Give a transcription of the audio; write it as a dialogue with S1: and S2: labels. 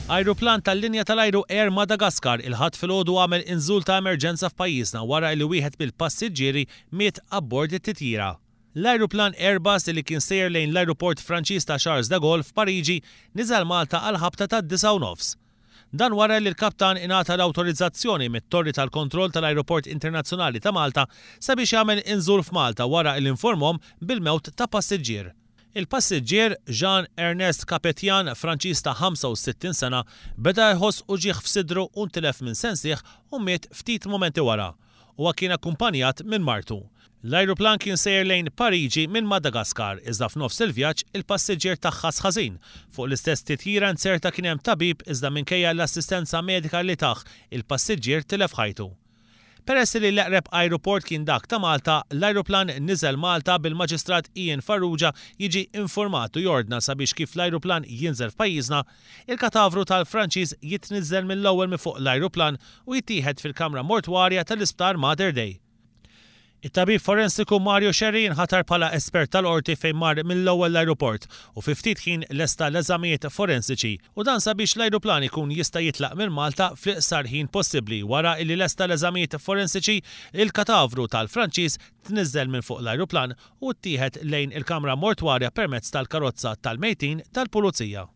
S1: Ajruplan tal-linja tal-ajru Air Madagascar il-Ħadd filgħodu għamel inżul ta' emerġenza f'pajjiżna wara li wieħed mill-passiġġieri miet abbord it-titjira. L-ajruplan Airbus li kien sejjer lejn l-ajruport Franċiż ta' Charles de Gaulle f'Pariġi niżel Malta għall-ħabta tad-disgħa u nofs. Dan wara li l-kaptan ingħata l-awtorizzazzjoni mit-Torri tal-Kontroll tal-Ajruport Internazzjonali ta' Malta sabiex jagħmel inżul f'Malta wara li informhom bil-mewt ta' passiġġier. Il-passiġġier, Jean Ernest Capetian, Franċiż ta' 65 sena, beda jħoss uġigħ f'sidru u ntilef minn sensih u miet ftit mumenti wara. Huwa kien akkumpanjat minn martu. L-ajruplan kien sejjer lejn Pariġi minn Madagaskar, iżda f'nofs il-vjaġġ il-passiġġier tagħha ħażin. Fuq l-istess titjira nzerta kien hemm tabib iżda minkejja l-assistenza medika li tah, il-passiġġier tilef ħajtu. Peress li l-eqreb ajruport kien dak ta' Malta, l-ajruplan niżel Malta bil-Maġistrat Ian Farrugia jiġi infurmat u jordna sabiex kif l-ajruplan jinżel f'pajjiżna, il-katavru tal-Franċiż jitniżżel mill-ewwel minn fuq l-ajruplan u jittieħed fil-kamra mortwarja tal-Isptar Mater Dei. It-tabib forensiku Mario Scerri nħatar bħala espert tal-Qorti fejn mar mill-ewwel l-ajruport u fi ftit ħin lesta l-eżamijiet forensiċi u dan sabiex l-ajruplan ikun jista' jitlaq minn Malta fl-iqsar ħin possibbli. Wara illi lesta l-eżamijiet forensiċi, il-katavru tal-Franċiż tniżżel minn fuq l-ajruplan u ttieħed lejn il-kamra mortwarja permezz tal-karozza tal-mejtin tal-Pulizija.